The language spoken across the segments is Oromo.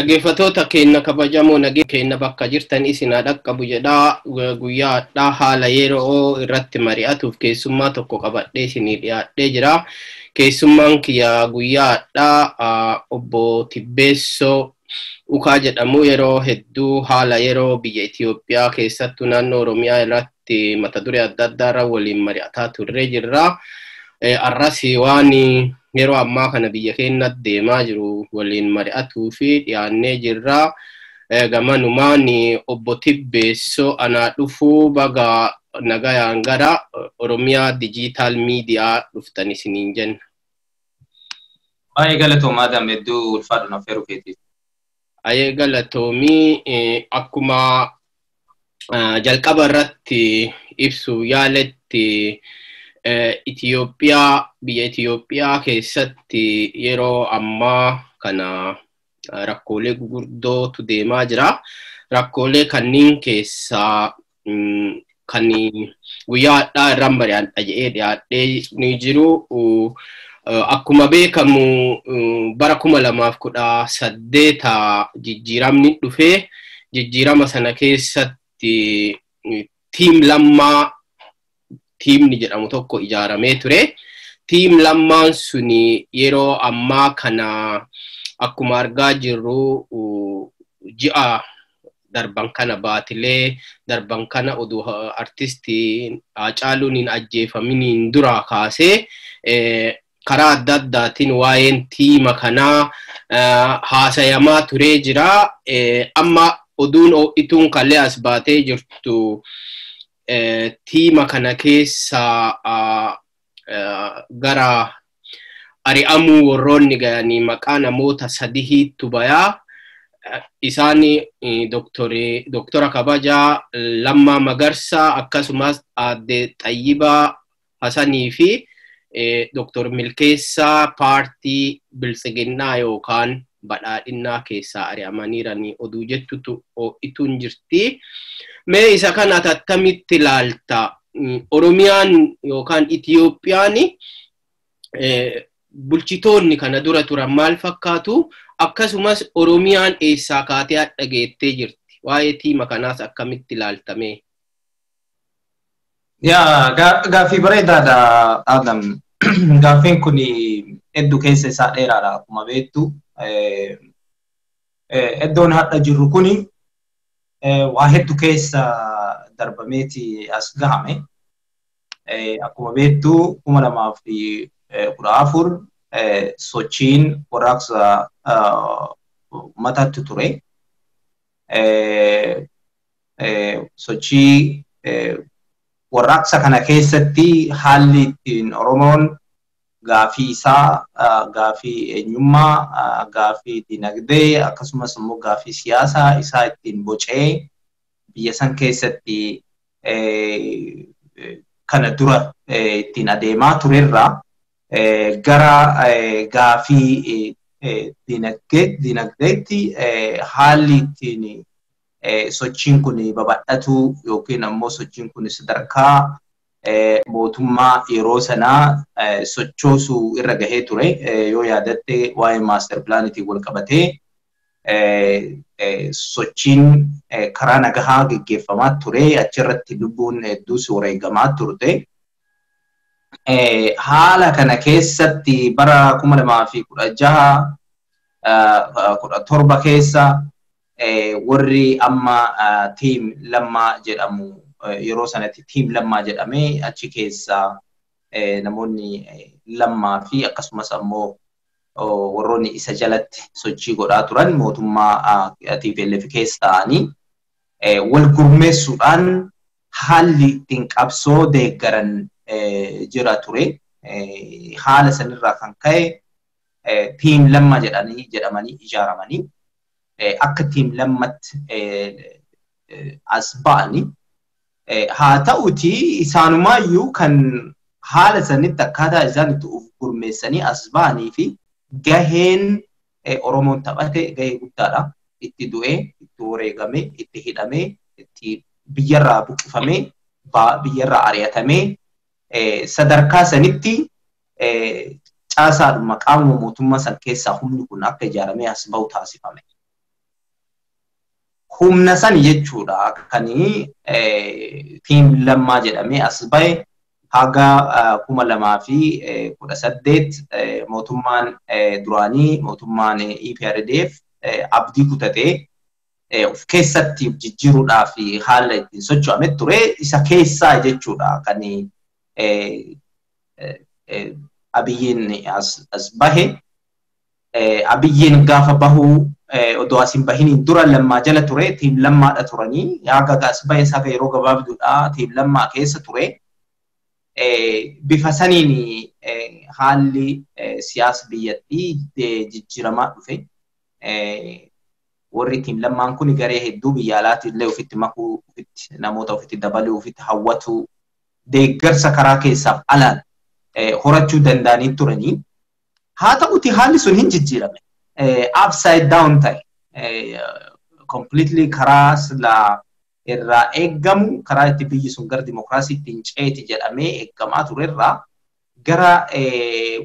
Dhaggeeffattoota keenya kabajamoo nageenya keenya bakka jirtan isin haa dhaqqabu jedhaa guyyaa har'aa haala yeroo irratti mari'atuuf keessummaa tokko qabadhee isinii dhiyaadhee jira. Keessummaan kiyya guyyaa har'aa obbo Tibbeessoo Ukaa jedhamu yeroo hedduu haala yeroo biyya Itoophiyaa keessattuu naannoo Oromiyaa irratti mata duree adda addaa irra waliin mari'ataa turree jirra. Arras waan yeroo ammaa kana biyya keenya deemaa jiru waliin mari'atuu fi dhiyaannee jirra. Gamanumaan obbo Tibbeessoo anaa dhufuu baga nagayaan gara Oromiyaa Dijiitaal Miidiyaa dhuftan isiniin jenna. Baay'ee galatoomaa Adam, hedduu ulfaadhu naaf yeroo keetiif. Baay'ee galatoomii akkuma jalqaba irratti ibsu yaaletti Itoophiyaa biyya Itoophiyaa keessatti yeroo ammaa kana rakkoolee gurguddootu deemaa jira. Rakkoolee kanneen keessaa kan guyyaa har'aa irraan mari'adha jedhee dhiyaadhee ni jiru. Akkuma beekamu bara 2018 jijjiiramni dhufee jijjiirama sana keessatti tiim lammaa tiimni jedhamu tokko ijaaramee ture. Tiim lammaan suni yeroo ammaa kana akkuma argaa jirru ji'a darban kana baatilee darban kana oduu artistii Haacaaluun hin ajjeefaminiin dura kaasee karaa adda addaatiin waa'een tiima kanaa haasayamaa turee jira. Amma oduun ho'ituun kallee as baatee jirtu tiima kana keessa gara ari'amuu warroonni gayanii maqaa namoota sadiitu bayaa. Isaan Doktora Kabajaa Lammaa Magarsaa akkasumas Aadde Xayyibaa Hasanii fi Doktor Milkeessaa paartii Biltsiginnaa yookaan badhaadhinnaa keessaa ari'amaniiranii oduu jettutu ho'ituun jirti. Mee isa kana attamitti ilaalta? Oromiyaan yookaan Itoophiyaan bulchitoonni kana dura turan maal fakkaatu? Akkasumas Oromiyaan eessaa kaatee hadha geettee jirti? Waa'ee tiima kanaas akkamitti ilaaltame? Yaa gaaffii bareedaadha Adam. Gaaffiin kun hedduu keessa isaa dheeraadha akkuma beektu. Iddoon hadha jirru kuni waa hedduu keessa darbameeti as gahame. Akkuma beektu 2014 sochiin warraaqsa uummataatti ture. Sochii warraaqsa kana keessatti haalli ittiin Oromoon gaafii isaa, gaafii eenyummaa, gaafii dinagdee akkasumas immoo gaafii siyaasaa isaa ittiin bocee biyya san keessatti kana dura ittiin adeemaa turerraa gara gaafii dinagdeetti haalli ittiin sochiin kun babal'atu yookiin ammoo sochiin kun sadarkaa mootummaa yeroo sanaa sochoosuu irra gahee ture. Yoo yaadatte waa'ee maaster pilaanitiin wal qabatee sochiin karaa nagahaa geggeeffamaa ture. Achirratti lubbuun hedduus wareegamaa turte. Haala kana keessatti bara 2016 17 keessa warri amma tiim lammaa jedhamu yeroo sanatti tiim lammaa jedhamee achi keessa namoonni lammaa fi akkasumas ammoo warroonni isa jalatti sochii godhaa turan mootummaa TPLF keessa ta'anii wal gurmeessuudhaan haalli ittiin qabsoo deeggaran jira ture. Haala sanirraa kan ka'e tiim lammaa jedhamanii ijaaramanii akka tiim lammatti as ba'anii haa ta'uti isaanumaayyuu kan haala sanitti akkaataa isaan itti of gurmeessanii as ba'anii fi gaheen Oromoon taphate gahee guddaadha. Itti du'ee, itti wareegamee, itti hidhamee, itti biyyarraa buqqifamee, biyyarraa ari'atamee sadarkaa sanitti caasaadhuma qaamuma mootummaa san keessaa humni kun akka ijaaramee as bahu taasifame. Humna sani jechuudha kan tiim Lammaa jedhamee as bahe haga 2018 mootummaan duraanii mootummaan EPRDF abdii kutatee of keessatti jijjiiruudhaaf haala ittiin socho'ame ture isa keessaa jechuudha kan Abiyyiin as bahe. Abiyyiin gaafa bahuu odoo as hin bahiniin dura Lammaa jala ture, tiim Lammaadha turanii haga as bahe haga yeroo gabaabduudha tiim Lammaa keessa ture. Bifa saniin haalli siyaasa biyyattii jijjiiramaa dhufe. Warri tiim Lammaan kun garee hedduu biyya alaatti illee ofitti makuu, ofitti namoota ofitti dabaluu, ofitti hawwatu, deeggarsa karaa keessaaf alaan horachuu danda'anii turanii. Haa ta'uti haalli sun hin jijjiirame. Upside down ta'e. Completely karaa silaa irraa eeggamu, karaa itti biyyi sun gara dimokiraasiitti hin ceeti jedhamee eeggamaa turerraa gara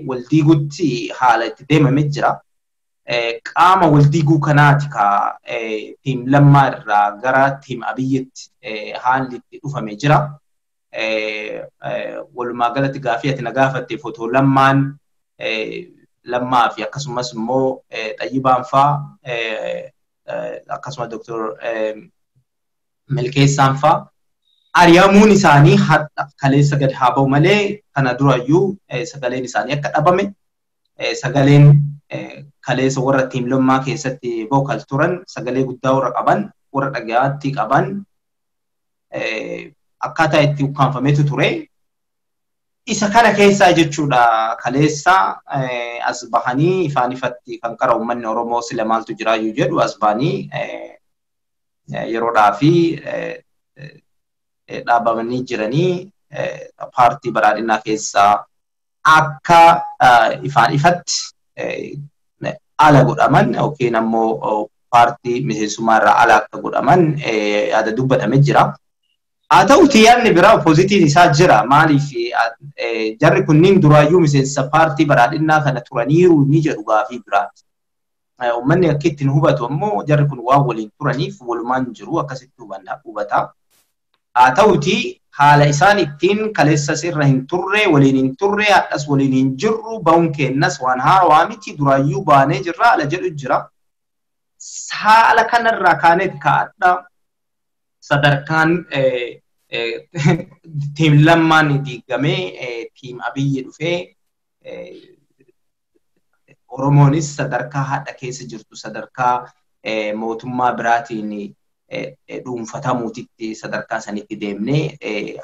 waldiiguutti haala itti deemame jira. Qaama waldiiguu kanaati ka tiim Lammaa irraa gara tiim Abiyyitti haalli itti dhufame jira. Walumaa galatti gaafii ati na gaafatte footoo Lammaan Lammaa fi akkasumas immoo Xayyibaan faa akkasumas Dr. Milkeessaan faa ari'amuun isaanii hadha kaleessa gad haa ba'u malee kana durayyuu sagaleen isaanii akka dhabame sagaleen kaleessa warra tiim Lammaa keessatti vocal turan sagalee guddaa warra qaban warra dhagaatti qaban akkaataa itti ukkaanfametu ture. Isa kana keessaa jechuudha kaleessa as bahanii ifaan ifatti kan qara uummanni Oromoo sila maaltu jiraayyuu jedhu as bahanii yeroodhaa fi dhaabamanii jiranii paartii badhaadhinaa keessaa akka ifaan ifatti ala godhaman yookiin ammoo paartii miseensummaa irraa ala akka godhaman yaada dubbatame jira. Haa ta'uti yaadni biraa oppozitiin isaa jira. Maaliif jarri kunniin duraayyuu miseensa paartii badhaadhinaa kana turaniiru ni jedhu gaafii biraati. Uummanni akka ittiin hubatu ammoo jarri kun waan waliin turaniif walumaan jiru akkasitti hubata. Haa ta'uti haala isaan ittiin kaleessas irra hin turre, waliin hin turre, hadhas waliin hin jirru, ba'uun keennas waan haarawaa miti duraayyuu baanee jirra haala jedhu jira. Haala kanarraa kaaneet kaa'adha. Sadarkaan tiim Lammaan diigamee tiim Abiyyi dhufee Oromoonis sadarkaa hadha keessa jirtu sadarkaa mootummaa biraatiin dhuunfatamuutitti sadarkaa sanitti deemnee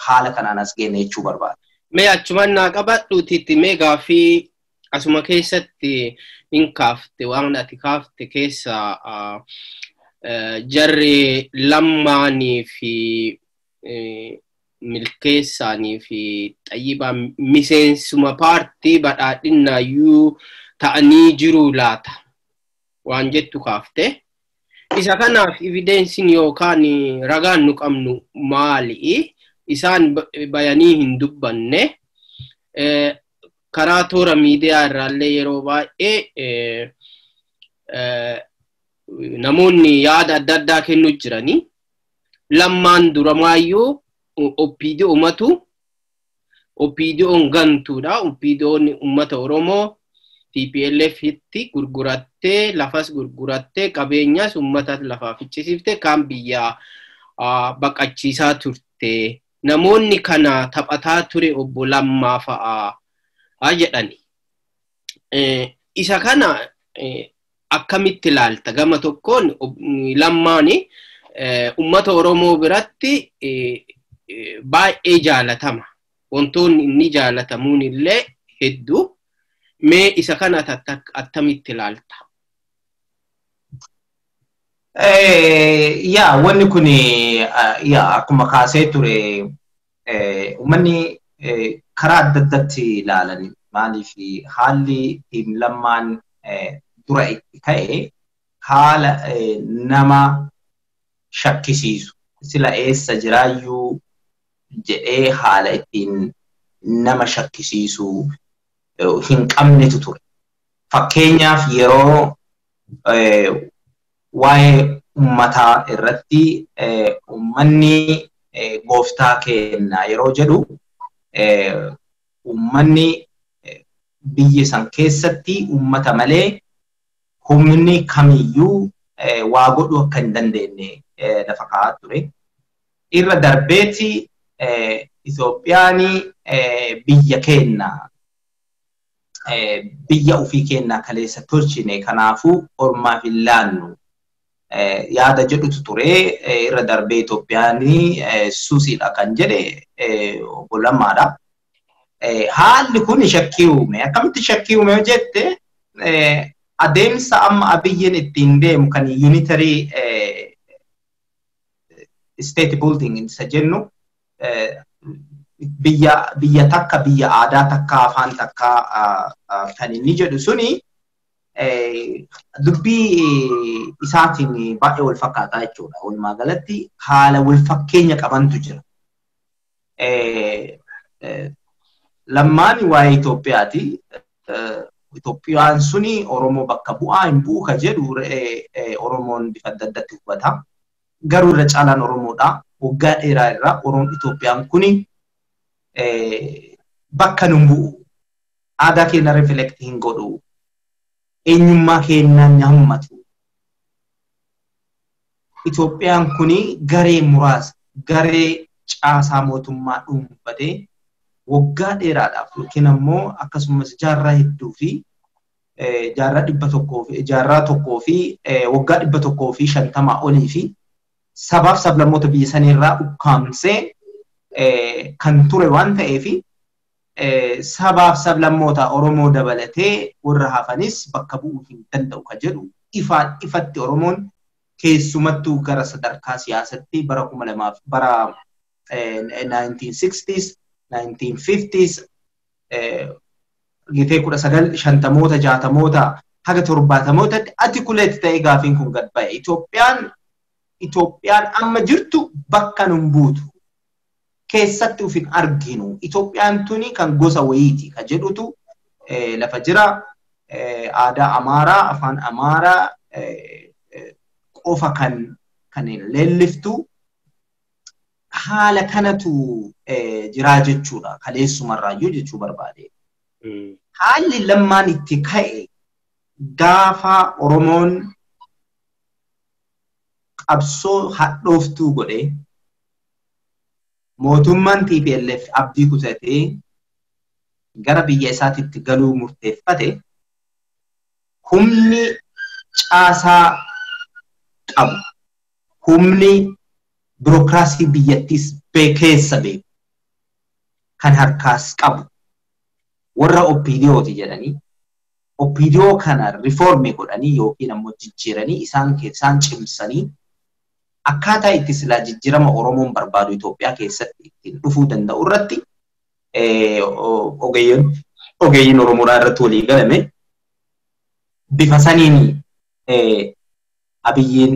haala kanaan as geenne jechuu barbaada. Mee achumaan naa qabadhuutitti mee gaaffii asuma keessatti hin kaafte waan ati kaafte keessa jarri Lammaanii fi Milkeessaanii fi Xayyibaan miseensuma paartii badhaadhinaayyuu ta'anii jiru laata waan jettu kaafte. Isa kanaaf evidensiin yookaan ragaan nu qabnu maali? Isaan bayanii hin dubbanne. Karaa toora miidiyaa irraallee yeroo baay'ee namoonni yaada adda addaa kennu jiranii. Lammaan duramaayyuu OPDOmatu OPDOn gantuudha. OPDOn uummata Oromoo TPLF itti gurgurattee lafas gurgurattee qabeenyas uummata lafaa ficcisiifte kaan biyya baqachiisaa turte. Namoonni kana taphataa ture obbo Lammaa fa'aa jedhani. Isa kana akkamitti ilaalta? Gama tokkoon Lammaani uummata Oromoo biratti baay'ee jaalatama. Wantoonni inni jaalatamuun illee hedduu. Mee isa kana attamitti ilaalta? Yaa wanni kun yaa akkuma kaasee ture uummanni karaa adda addaatti ilaalan. Maaliif haalli tiim Lammaan dura itti ka'e haala nama shakkisiisu sila eessa jiraayyuu jedhee haala ittiin nama shakkisiisu hin qabnetu ture. Fakkeenyaaf yeroo waa'ee uummataa irratti uummanni gooftaa kenna yeroo jedhu uummanni biyya san keessatti uummata malee humni kamiyyuu waa godhuu akka hin dandeenye lafa kaa'aa ture. Irra darbeeti Itoophiyaan biyya kenna biyya ofii kennaa kaleessa tolchine kanaafuu ormaaf hin laannu yaada jedhutu ture. Irra darbee Itoophiyaan suusiidha kan jedhe obbo Lammaadha. Haalli kun shakkii uume. Akkamitti shakkii uume yoo jette adeemsa amma Abiyyiin ittiin deemu kan unitary state building isa jennu biyya takka biyya aadaa takka afaan takka kan inni jedhu suni dubbii isaatiin baay'ee wal fakkaataa jechuudha. Walumaa galatti haala wal fakkeenya qabantu jira. Lammaan waa'ee Itoophiyaati. Itoophiyaan suni Oromoo bakka bu'aa hin bu'u ka jedhu Oromoon bifa adda addaatti hubata. Garuu irra caalaan Oromoodha. Waggaa dheeraa irraa Oromoon Itoophiyaan kuni bakka nun bu'u. Aadaa keenya reflect hin godhu. Eenyummaa keenya ni hammatu. Itoophiyaan kuni garee muraasa, garee caasaa mootummaa dhuunfatee waggaa dheeraadhaaf yookiin ammoo akkasumas jaarraa hedduu fi jaarraa 100 fi jaarraa 1 fi waggaa 150 olii fi sabaaf sablammoota biyya saniirraa ukkaamsee kan ture waan ta'eef sabaaf sablammoota Oromoo dabalatee warra hafanis bakka bu'uu hin danda'u ka jedhu ifaan ifatti Oromoon keessumattuu gara sadarkaa siyaasatti bara 2000 bara 1960s 1950s gitee 1950moota 60moota haga 70mootatti articulate ta'ee gaafiin kun gad ba'e. Itoophiyaan amma jirtu bakka nun buutu. Keessatti uf hin arginu. Itoophiyaan tuni kan gosa wayiiti ka jedhutu lafa jira. Aadaa Amaaraa, afaan Amaaraa qofa kan leelliftu. Haala kanatu jiraa jechuudha. Kaleessumarraayyuu jechuu barbaade. Haalli Lammaan itti ka'e gaafa Oromoon qabsoo hadhooftuu godhe mootummaan TPLF abdii kutatee gara biyya isaatitti galuu murteeffate humni caasaa qabu humni birookiraasii biyyattiis keessa beeku kan harkaas qabu warra OPDOti jedhanii OPDO kana rifoormii godhanii yookiin ammoo jijjiiranii isaan keessaan cimsanii akkaataa itti silaa jijjiirama Oromoon barbaadu Itoophiyaa keessatti ittiin dhufuu danda'u irratti ogeeyyiin Oromoodhaa irratti walii galame bifa saniin Abiyyiin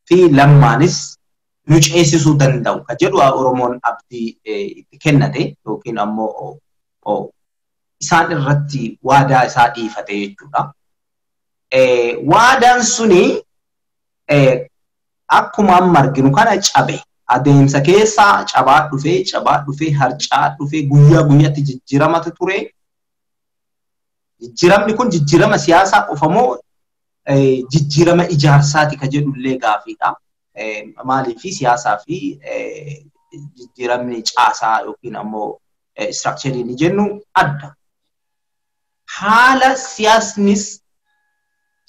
fi Lammaanis nu ceesisuu danda'u ka jedhu Oromoon abdii itti kennate yookiin ammoo isaan irratti waadaa isaa dhiifate jechuudha. Waadaan suni akkuma amma arginu kana cabe. Adeemsa keessa cabaa dhufee harcaa dhufee guyyaa guyyaatti jijjiiramatu ture. Jijjiiramni kun jijjiirama siyaasaa qofa moo jijjiirama ijaarsaati ka jedhullee gaafiidha. Maaliif siyaasaa fi jijjiiramni caasaa yookiin ammoo istiraakcharii ni jennu adda. Haala siyaasnis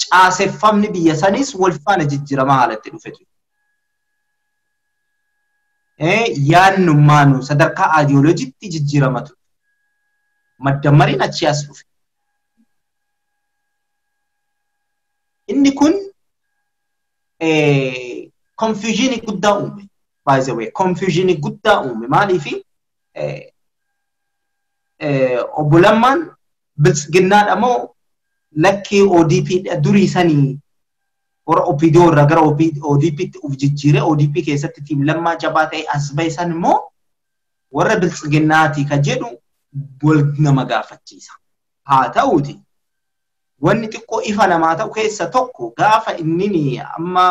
caaseffamni biyya sanis wal faana jijjiiramaa haalatti dhufetu. Yaannummaanu sadarkaa ayidiyooloojiitti jijjiiramatu. Maddammariin achii as dhufe. Inni kun confusion guddaa uume. By the way, confusion guddaa uume. Maaliifi obbo Lammaan biltsiginnaadha moo lakkii ODP durii sanii warra OPDO irraa gara ODPtti uf jijjiiree ODP keessatti tiim Lammaa jabaa ta'e as bahe san immoo warra biltsiginnaati ka jedhu wal nama gaafachiisa. Haa ta'uuti Wanni xiqqoo ifa namaa ta'u keessa tokko gaafa inni amma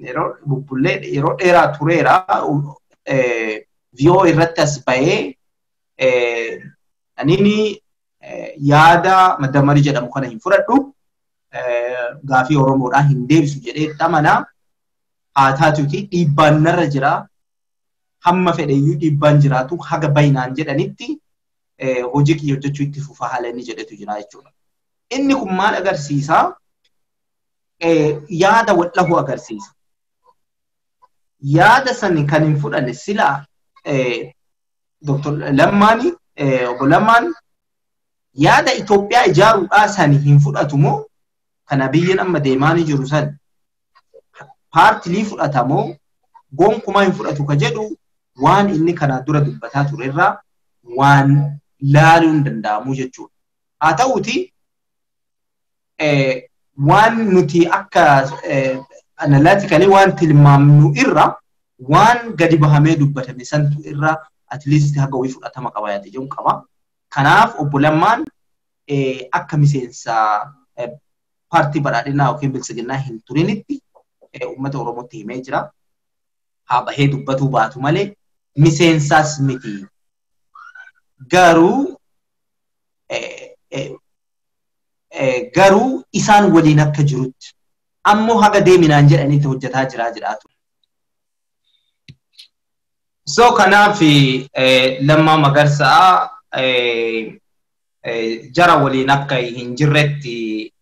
yeroo bubbullee yeroo dheeraa tureera VO irratti as ba'ee anini yaada maddamarii jedhamu kana hin fudhadhu gaafii Oromoodhaan hin deebisu jedhee xamanaa haa taatuuti dhiibbaan narra jira hamma fedheyyuu dhiibbaan jiraatu haga baay'inaan jedhanitti hojii kiyya hojjechuu itti fufaa haala inni jedhetu jira jechuudha. Inni kun maal agarsiisa? Yaada wal'ahuu agarsiisa. Yaada sani kan hin fudhanne sila Dr. Lammaani obbo Lammaan yaada Itoophiyaa ijaaruudhaa sani hin fudhatu moo kana biyyin amma deemaanii jiru san paartilii fudhatamoo gonkumaa hin fudhatu ka jedhu waan inni kanaa dura dubbataa turerraa waan laaluun danda'amu jechuudha. Haa ta'uuti waan nuti akka analytically waan tilmaamnu irra waan gadi bahamee dubbatame santu irra at least haga wayii fudhatama qaba yaada jedhu qaba. Kanaaf obbo Lammaan akka miseensa paartii badhaadhinaa yookiin bilisiginnaa hin turinitti uummata Oromootti himee jira. Haa bahee dubbatuu baatu malee miseensaas miti. Garuu garuu isaan waliin akka jirutti ammoo haga deeminaan jedhaniitti hojjetaa jiraa jedhaatu. So kanaaf Lammaa Magarsaa jara waliin akka hin jirretti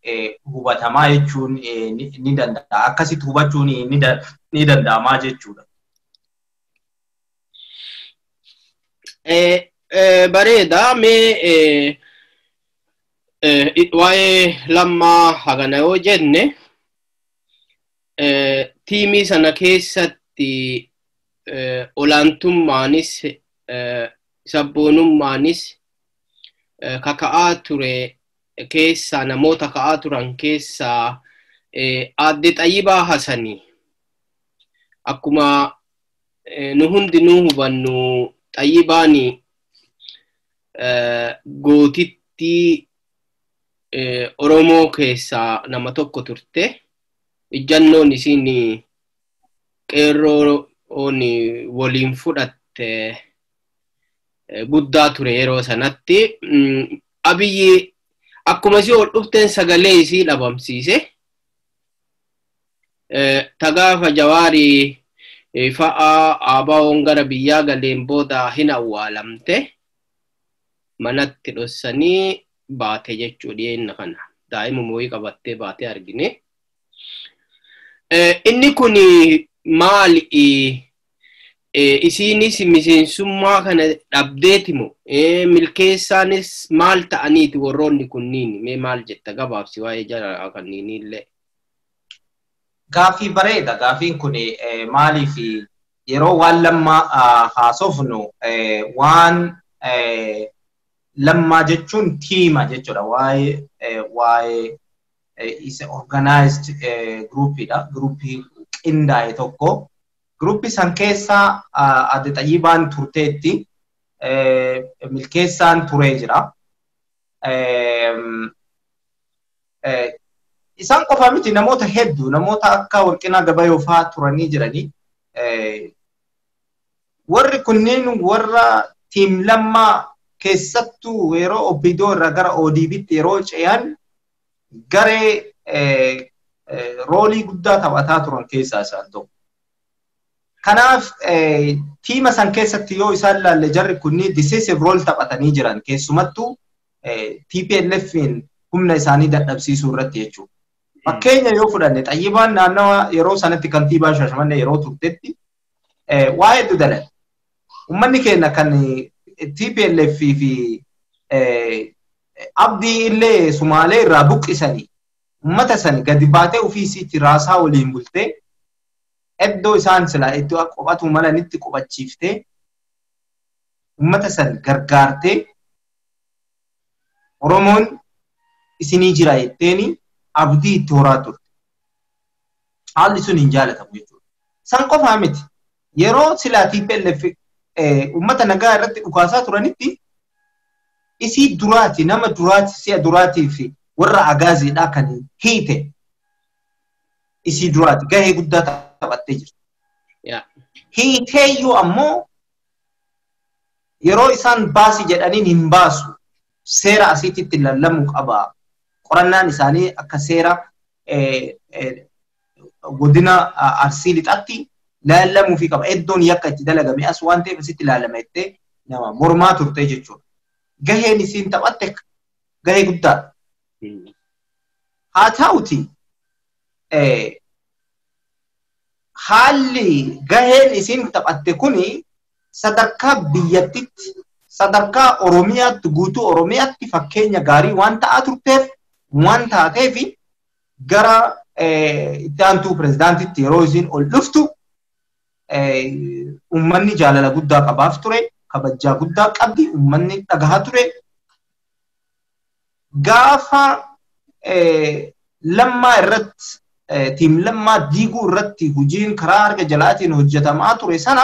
hubatamaa jechuun ni danda'a. Akkasitti hubachuun ni danda'amaa jechuudha. Bareeda mee waa'ee Lammaa hagana yoo jenne tiimii sana keessatti olaantummaanis sabboonummaanis kaka'aa ture keessaa namoota ka'aa turan keessaa aadde Xayyibaa Hasanii akkuma nu hundinuu hubannu Xayyibaan gootittii Oromoo keessaa nama tokko turte. Ijjannoon isiin qeerroon waliin fudhatte guddaa ture yeroo sanatti. Abiyyi akkuma isii ol dhufteen sagalee isii dhabamsiise. Tagaafa Jawaarii fa'aa ABO'n gara biyyaa galeen booda hin awwaalamte. Manatti dhossanii baate jechuu dhiyeenya kana. Daa'ima mooyii qabattee baatee argine. Inni kun maali? Isiinis miseensummaa kana dhabdeeti moo? Milkeessaanis maal ta'aniiti warroonni kunniin? Mee maal jetta gabaabsi waa'ee jara kanniinii illee? Gaaffii bareeda. Gaaffiin kun maaliif yeroo waan Lammaa haasofnu waan Lammaa jechuun tiima jechuudha. Waa'ee isa organized groupidha. Groupii qindaa'e tokko. Groupii san keessa aadde Xayyibaan turteetti milkeessaan turee jira. Isaan qofa miti namoota hedduu namoota akka Warqinaa Gabayoo fa'aa turanii jiranii. Warri kunneen warra tiim Lammaa keessattuu yeroo OPDO irraa gara ODP'tti yeroo ce'an garee roolii guddaa taphataa turan keessaa isaan tokko. Kanaaf tiima san keessatti yoo isaan ilaalle jarri kunniin decisive role taphatanii jiran keessumattuu TPLF'n humna isaanii dadhabsiisuu irratti jechuudha. Fakkeenya yoo fudhanne Xayyibaan naannawa yeroo sanatti kantiibaa Shaashamannee yeroo turtetti waa hedduu dalage. Uummanni keenya kan TPLF fi Abdii illee Sumaalee irraa buqqisanii uummata san gadi baatee ofii isiitti raasaa waliin bultee iddoo isaan silaa iddoo qophatu malanitti qophachiiftee uummata san gargaartee Oromoon isinii jira jetteeni abdii itti horaa turte. Haalli sun hin jaalatamu jechuudha. San qofaa miti. Yeroo silaa TPLF uummata nagaa irratti dhukaasaa turanitti isii duraati nama duraati si'a duraatii fi Warra agaaziidhaa kan hiite isii duraati gahee guddaa taphattee jirti. Hiiteeyyuu ammoo yeroo isaan baasi jedhaniin hin baasu seera asiitti lallamuu qaba. Qorannaan isaanii akka seera godina Arsii lixatti lallamuufii qaba. Iddoon yakka itti dalagame as waan ta'eef asitti lallama jettee nama mormaa turte jechuudha. Gaheen isiin taphatte gahee guddaadha. Haa ta'uti haalli gaheen isiin taphatte kuni sadarkaa biyyattitti sadarkaa Oromiyaatti guutuu Oromiyaatti fakkeenya gaarii waan ta'aa turteef waan taateef gara itti aantuu pirezidaantitti yeroo isiin ol dhuftu uummanni jaalala guddaa qabaaf ture, kabajaa guddaa qabdi, uummanni dhagahaa ture. Gaafa Lammaa irratti tiim Lammaa diiguu irratti hojiin karaa harka jalaatiin hojjetamaa ture sana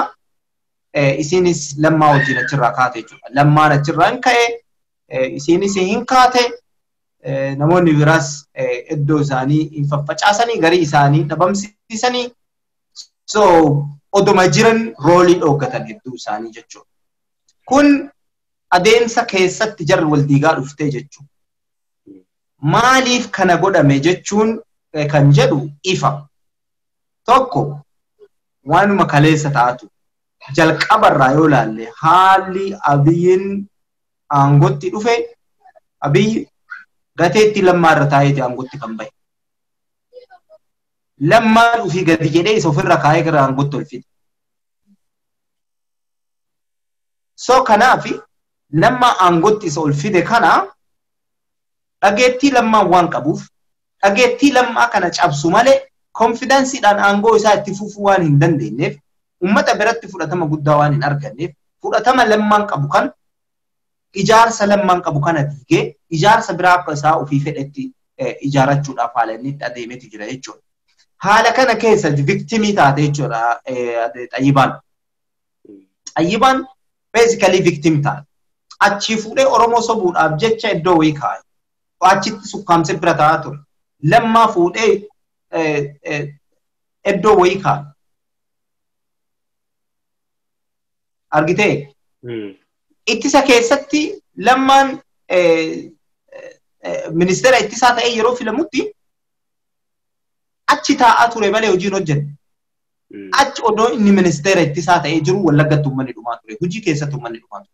isinis Lammaa wajjin achirraa kaate jechuudha. Lammaan achirraa hin ka'e, isinis hin kaate, namoonni biraas iddoo isaanii hin faffacaasanii garii isaanii dhabamsiisanii so oduma jiran roolii dhooggatan hedduu isaanii jechuudha. Kun adeemsa keessatti jarri wal diigaa dhuftee jechuudha. Maaliif kana godhame jechuun kan jedhu ifa. Tokko waanuma kaleessa taatu jalqabarraa yoo ilaalle haalli Abiyyiin aangootti dhufe Abiyyi gateetti Lammaa irra taa'eeti aangootti kan bahe. Lammaan ofii gadi jedhee isa ofirra kaa'ee gara aangootti ol fide. So kanaaf Lammaa aangootti isa ol fide kana dhageettii Lammaan waan qabuuf dhageettii Lammaa kana cabsu malee konfidansiidhaan aangoo isaa itti fufuu waan hin dandeenyeef uummata biratti fudhatama guddaa waan hin arganneef fudhatama Lammaan qabu kan ijaarsa Lammaan qabu kana diigee ijaarsa biraa akka isaa ofii fedhetti ijaarrachuudhaaf haala inni itti adeemetu jira jechuudha. Haala kana keessa viktimii taate jechuudha Xayyibaan. Xayyibaan basically victim taate. Achii fuudhee Oromoo sobuudhaaf jecha iddoo wayii kaa'e. Achitti sukkaamsee bira taa'aa ture. Lammaa fuudhee iddoo wayii kaa'e. Argitee? Ittisa keessatti Lammaan ministeera ittisaa ta'ee yeroo filamutti achi taa'aa ture malee hojiin hojjenne. Achi odoo inni ministeera ittisaa ta'ee jiru Wallaggatti uummanni dhumaa ture. Hojii keessatti uummanni dhumaa ture.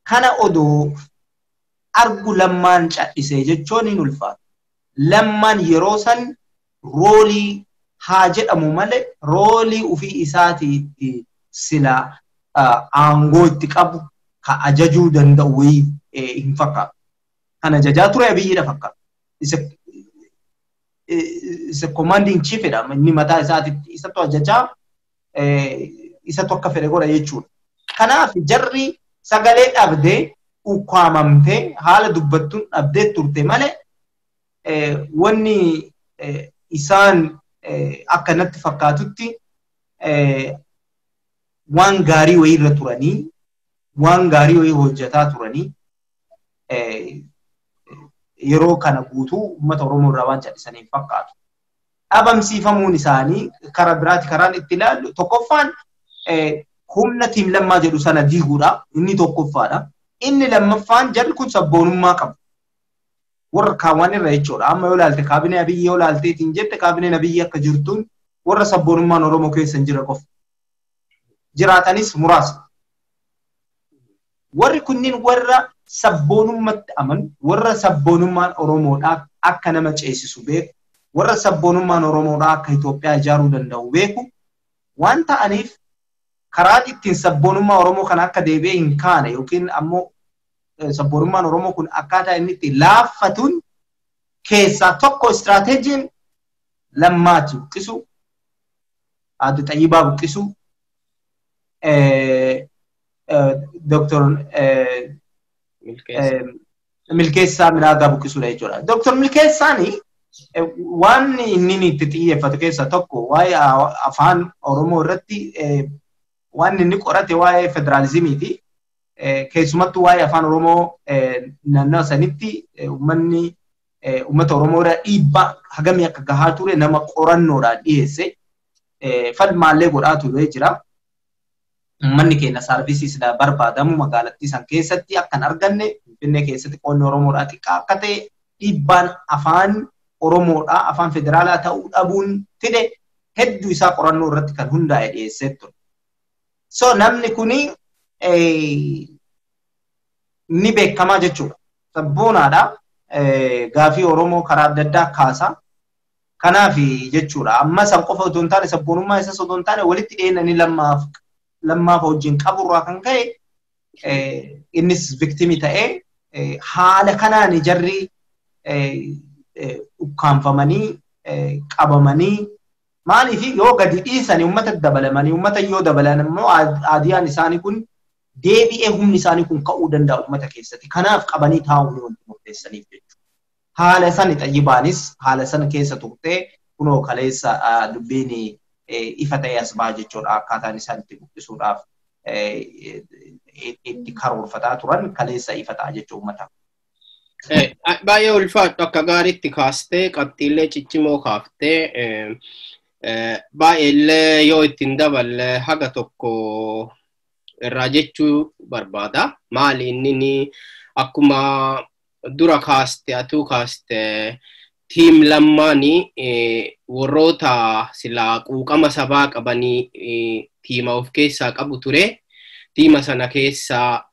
Kana odoo argu Lammaan cadhisee jechuun hin ulfaatu. Lammaan yeroo san roolii haa jedhamu malee roolii ofii isaatii itti sila aangoo itti qabu ka ajajuu danda'u wayii hin fakkaatu. Kan ajajaa ture Abiyyiidha fakkaata. Isa commanding chief dha. Inni mataa isaatitti isatu ajajaa isatu akka fedhe godha jechuudha. Kanaaf jarri sagalee dhabdee ukkaamamtee haala dubbattuun dhabdee turte malee wanni isaan akka natti fakkaatutti waan gaarii wayii irra turanii waan gaarii wayii hojjetaa turanii yeroo kana guutuu uummata Oromoo irraa waan callisaniin fakkaatu. Dhabamsiifamuun isaanii karaa biraati karaan itti ilaallu tokkoffaan humna tiim Lammaa jedhu sana diiguudha. Inni tokkoffaadha. Inni lammaffaan jarri kun sabboonummaa qabu. Warra kaawwan irra jechuudha. Amma yoo ilaalte kaabinee Abiyyi yoo ilaalteetiin jette kaabineen Abiyyi akka jirtuun warra sabboonummaan Oromoo keessa hin jirre qofa. Jiraatanis muraasa. Warri kunniin warra sabboonummaatti amanu, warra sabboonummaan Oromoodhaa akka nama ceesisu beeku, warra sabboonummaan Oromoodhaa akka Itoophiyaa ijaaruu danda'u beeku waan ta'aniif karaan ittiin sabboonummaa Oromoo kana akka deebi'ee hin kaane yookiin ammoo sabboonummaan Oromoo kun akkaataa inni itti laaffatuun keessaa tokko istiraateejiin Lammaati buqqisu, Aadde Xayyibaa buqqisu, Dr. Milkeessaa Midhaagaa buqqisuudha jechuudha. Dr. Milkeessaan waan inni itti xiyyeeffatu keessaa tokko waa'ee afaan Oromoo irratti waan inni qorate waa'ee federaalizimiiti. Keessumattuu waa'ee afaan Oromoo naannoo sanitti uummanni Uummata Oromoo irra dhiibbaa hagamii akka gahaa ture nama qorannoodhaan dhiyeesse falmaallee godhaa ture jira. Uummanni keenya saarvisii silaa barbaadamu magaalattii san keessatti akka hin arganne, Finfinnee keessatti qoonni Oromoodhaa xiqqaa akka ta'e, dhiibbaan afaan Oromoodhaa afaan federaalaa ta'uu dhabuun fide hedduu isaa qorannoo irratti kan hundaa'e dhiyeessee ture. So namni kuni ni beekamaa jechuudha. Sabboonaadha. Gaafii Oromoo karaa adda addaa kaasa. Kanaaf jechuudha. Amma san qofa otoo hin taane, sabboonummaa isaas otoo hin taane, walitti dhiyeenyanii lammaaf wajjin qaburraa kan ka'e innis victim ta'ee haala kanaan jarri ukkaanfamanii qabamanii. Maaliif yoo gadi dhiisanii uummata dabalamanii, uummata yoo dabalan immoo aadiyaan isaanii kun deebi'ee humni isaanii kun ka'uu danda'a uummata keessatti. Kanaaf qabanii taa'uu ni wanti murteessaniif jechuudha. Haala sani Xayyibaanis haala sana keessa turtee kunoo kaleessa dubbiin ifa ta'e as baha jechuudha. Akkaataan isaan itti buqqisuudhaaf itti karoorfataa turan kaleessa ifa ta'a jechuudha uummata. Baay'ee ulfaadhu, akka gaariitti kaastee qabxiilee ciccimoo kaaftee, baay'eellee yoo ittiin daballe haga tokko irraa jechuu barbaada. Maali inni akkuma dura kaaste, atuu kaaste, team Lammaanii warroota silaa quuqama sabaa qabanii tiima of keessaa qabu ture. Tiima sana keessaa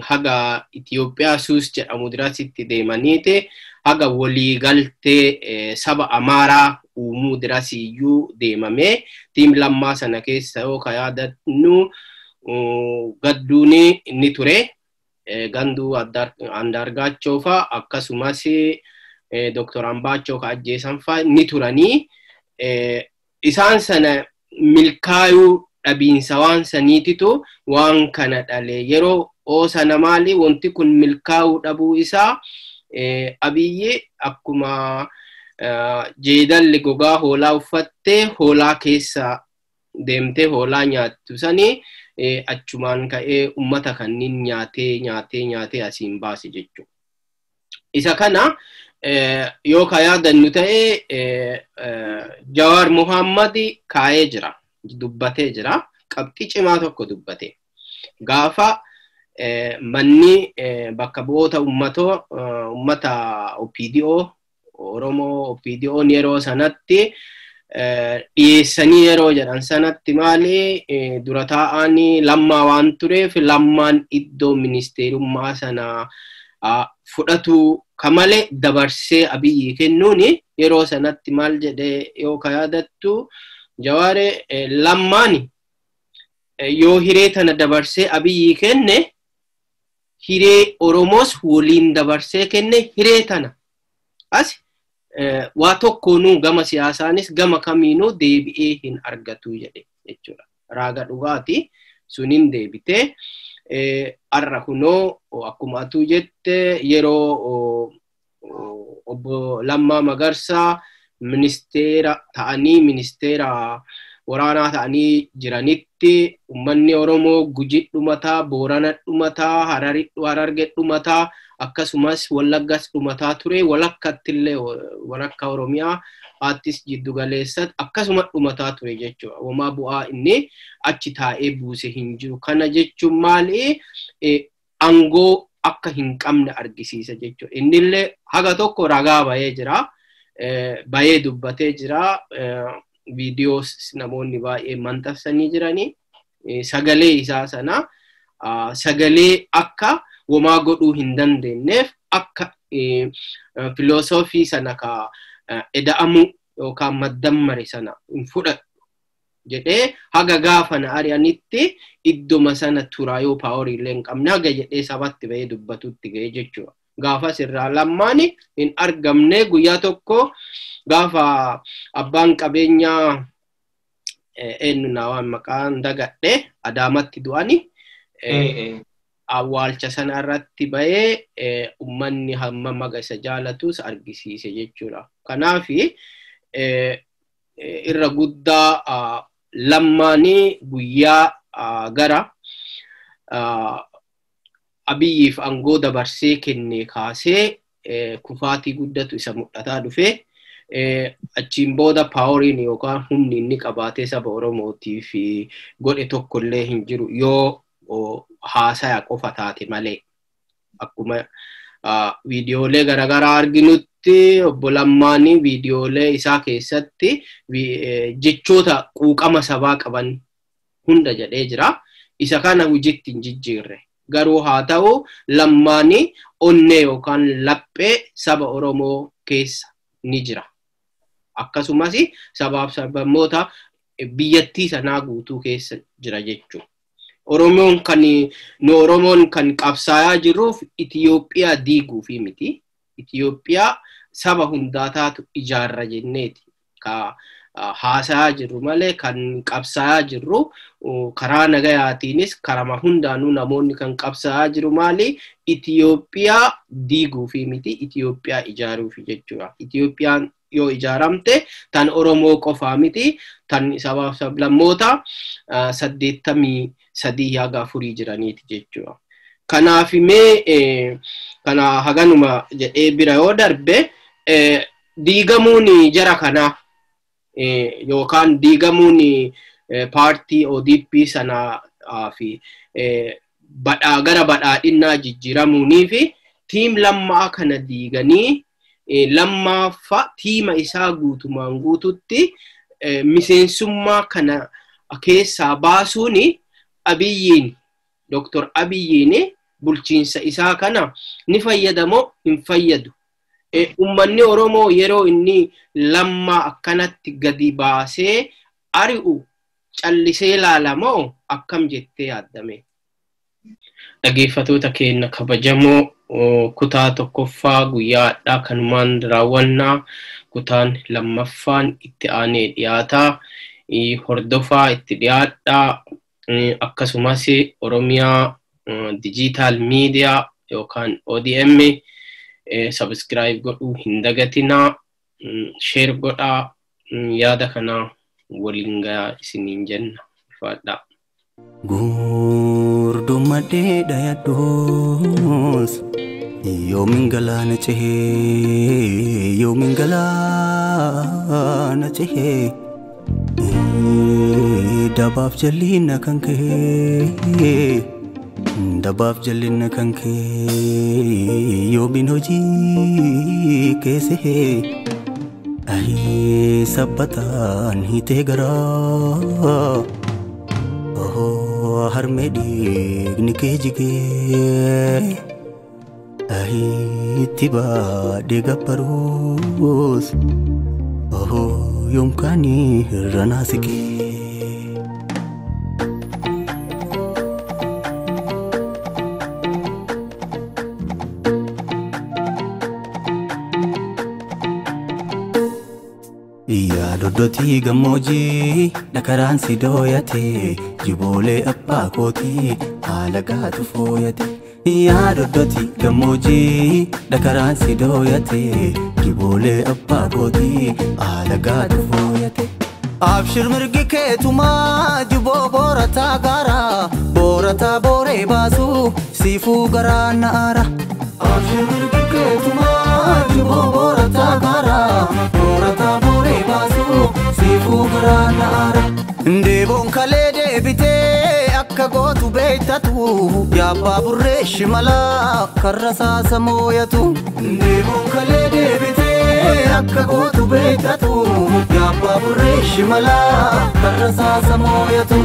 haga Itoophiyaa suus jedhamu dirasitti deemaniiti haga waliigaltee saba Amaaraa uumuu dirasiyyuu deemame. Team Lammaa sana keessa yoo ka yaadannu Gadduun ni ture. Ganduu Andaargaachoo fa'a, akkasumas Dr. Ambaachoo ka ajjeesan fa'a ni turanii. Isaan sana milkaayuu dhabiinsa waan saniititu waan kana dhale. Yeroo sana maali wanti kun milkaa'uu dhabuu isaa, Abiyyi akkuma jeedalli gogaa hoolaa uffattee hoolaa keessa deemtee hoolaa nyaattu sanii achumaan ka'ee ummata kanniin nyaatee nyaatee nyaatee asiin baase jechuudha. Isa kana yoo ka yaadannu ta'e, Jawaar Muhammad kaa'ee jira, dubbatee jira, qabxii cimaa tokko dubbate. Gaafa manni bakka bu'oota ummata OPDO, Oromoo OPDO'n yeroo sanatti dhiyeessanii yeroo jedhan sanatti, maali, dura taa'aan Lammaa waan tureef, Lammaan iddoo ministeerummaa sana fudhatu kamale dabarsee Abiyyi kennuuni yeroo sanatti maal jedhee yoo ka yaadattu Jawaare, Lammaan yoo hiree tana dabarsee Abiyyi kenne, hiree Oromoos waliin dabarsee kenne. Hiree tana as waa tokkoonuu gama siyaasaanis gama kamiinuu deebi'ee hin argatu jedhe jechuudha. Raaga dhugaati suniin deebitee har'a kunoo akkuma atuu jette yeroo obbo Lammaa Magarsaa ministeera ta'anii, ministeera waraanaa ta'anii jiranitti, uummanni Oromoo Gujii dhumataa, Boorana dhumataa, Hararge dhumataa, akkasumas Wallaggas dhumataa ture, walakkatti illee walakka Oromiyaa haattis jiddu galeessatti akkasuma dhumataa ture jechuudha. Homaa bu'aa inni achi taa'ee buuse hin jiru. Kana jechuun maali? Aangoo akka hin qabne argisiisa jechuudha. Innillee haga tokko ragaa bahee jira. Bahee dubbatee jira. Viidiyoo namoonni baay'ee maxxansanii jiranii. Sagalee isaa sana, sagalee akka womaa godhuu hin dandeenyeef, akka filosoofii sana ka eda'amuu yookaan maddammare sana hin fudhadhu jedhee, haga gaafa na ari'anitti iddoma sana turaa, yoo power illee hin qabne haga jedhee sabatti bahee dubbatutti ga'ee jechuudha. Gaafas irraa Lammaan hin argamne. Guyyaa tokko gaafa abbaan qabeenyaa, eenyu naa waan maqaan dagadhe, Adaamatti du'ani awwaalcha sana irratti bahee uummanni hamma maga isa jaalatus argisiise jechuudha. Kanaaf irra guddaa Lammaanii guyyaa gara Abiyyiif aangoo dabarsee kenne kaasee Kufaatii guddatu isa mul'ataa dhufe. Achiin booda paaworiin yookaan humni inni qabaatee saba Oromootiif godhe tokkollee hin jiru yoo haasaya qofa taate malee. Akkuma viidiyoolee garaagaraa arginutti obbo Lammaan viidiyoolee isaa keessatti jechoota quuqama sabaa qaban hunda jedhee jira. Isa kana hojiitti hin jijjiirre. Garuu haa ta'u Lammaan onnee yookaan laphee saba Oromoo keessa ni jira. Akkasumas sabaaf sablammoota biyyattii sanaa guutuu keessa jira jechuudha. Oromoon kan nu Oromoon kan qabsaayaa jiruuf Itiyoophiyaa diiguufi miti. Itiyoophiyaa saba hundaa taatu ijaarra jenneeti. Ka haasayaa jirru malee kan qabsaayaa jirru karaa nagayaatiinis karama hundaanuu namoonni kan qabsaayaa jiru maali? Itiyoophiyaa diiguufi miti, Itiyoophiyaa ijaaruufi jechuudha. Itiyoophiyaan yoo ijaaramte tan Oromoo qofaa miti, tan sabaaf sablammoota 83 haga 4 jiraniiti jechuudha. Kanaaf mee kana haganuma jedhee bira yoo darbe diigamuun jara kanaa yookaan diigamuun paartii ODP sanaa fi badhaa gara badhaadhinnaa jijjiiramuunii fi tiim Lammaa kana diiganii Lammaaffa tiima isaa guutumaan guututti miseensummaa kana keessaa baasuun Abiyyiin Dr. Abiyyiin bulchiinsa isaa kana ni fayyadamoo hin fayyadu. Uummanni Oromoo yeroo inni Lammaa akkanatti gadi baasee ari'u callisee laalamoo akkam jettee yaaddame? Dhaggeeffattoota keenya kabajamoo kutaa tokkoffaa guyyaa har'aa kanumaan raawwannaa kutaan lammaffaan itti aanee dhiyaataa hordofaa itti dhiyaadhaa akkasumas Oromiyaa Dijiitaal Miidiyaa yookaan ODM subscribe godhuu hin dagatinaa, share godhaa, yaada kana waliin gahaa isiniin jenna. Ulfaadhaa. Gurdummadhee dhayadhuus yoomin galaana cehee yoomin galaana cehee dabaaf jallinna kan ka'e dabaaf jallinna kan ka'e yoomin hojii keessee ahii sabbataan hiitee garaa harmee dhiigni kee jigee ahii itti baadhee gabbaruus yoomkaanii irra naasikee. Doddotii gammoojjii dhakaraan si dooyate jiboolee abbaa kootii haala gaatu fooyate. Yaa doddotii gammoojjii dhakaraan si dooyate jiboolee abbaa kootii haala gaatu fooyate. Abshir mirgi keetumaa jiboo boorataa gaara boorataa booree baasu siifuu garaa na'aara. Abshir mirgi keetumaa jiboo boorataa gaara boorataa booree baasu siifuu garaa na'aara. Deeboon kalee deebitee akka gootu beektatu yaabbaa burree shimalaa karra saasa mooyatu. Deeboon kalee deebitee akka gootu beektatu yaabbaa burree shimalaa karra saasa mooyatu.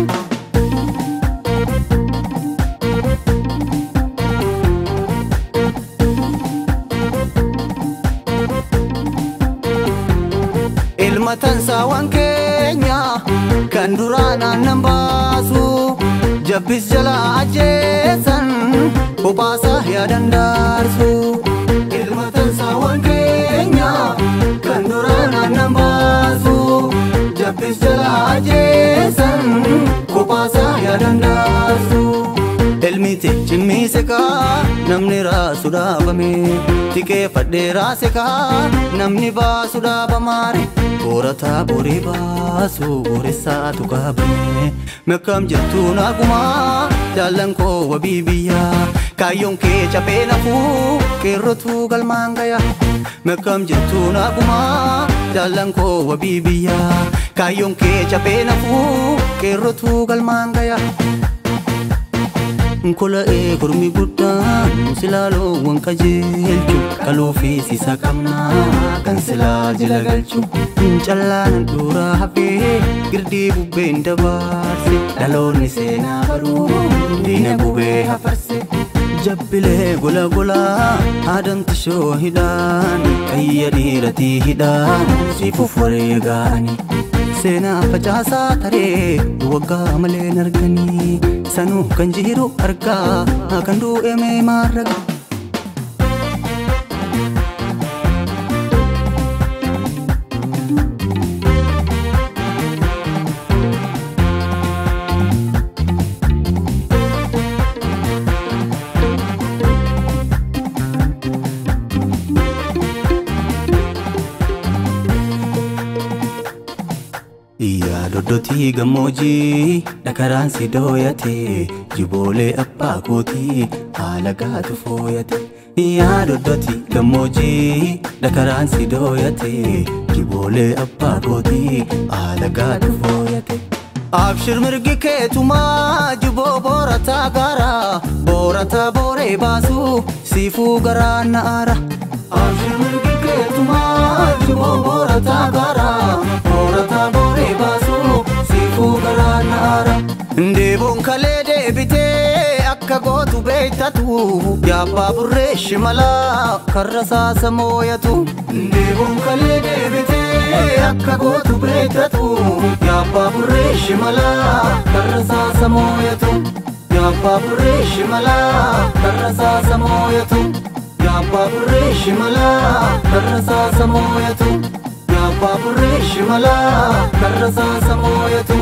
Ilma tansaawwan keenya kan duraan aannan baasu jabbis jalaa ajjeesan kophaasaa yaadan daarsu. Ilma tansaawwan keenya kan duraan aannan baasu jabbis jalaa ajjeesan kophaasaa yaadan daarsu. Ilmi cimmise kaa namni raasu dhaabame tiqeeffadhee raase kaa namni baasu dhaabamaare boorataa booree baasu booressaatu qabame mekkam jettuun akkuma jaallan koo wabii biyyaa Kaayyoon kee caphee nafuu qeerrotu galmaan gaya. Meqam jettu naagumaa jaallan koo wabii biyyaa. Kaayyoon kee caphee nafuu qeerrotu galmaan gaya. Kola'ee gurmi guddaan silaaloo qajeelchu qaluu fi sisa qabnaa kan silaa jila galchu. Callaan duraa hafee girdii bubbeen dabarse dhaloonni seenaa baruu diina gubee hafarse. Jabbilee gola golaa haadamti shoo hidhaan qayya dhiiratii hidhaan sifuuf wareegaani. Seenaa facaasaa taree waggaa malee arganii sanuu kan jiru argaa kan du'e mee maarraga. Yaa doddotii gammoojii dhakaraan si dooyate jiboolee abbaa kootii haala gaatu fooyate. Yaa doddotii gammoojii dhakaraan si dooyate jiboolee abbaa kootii haala gaatu fooyate. Abshir mirgi keetumaa jiboo boorataa gaara boorataa booree baasuu siifuu garaa na'aara. Abshir mirgi keetumaa jiboo boorataa gaara boorataa booree baasuu siifuu garaa na'aara. Deeboon kalee deebitee akka gootu beektatu yaabbaa burree shimalaa karra saasa mooyatu. Deeboon kalee deebitee akka gootu beektatu yaabbaa burree shimalaa karra saasa mooyatu. Yaabbaa burree shimalaa karra saasa mooyatu. Yaabbaa burree shimalaa karra saasa mooyatu. Yaabbaa burree shimalaa karra saasa mooyatu.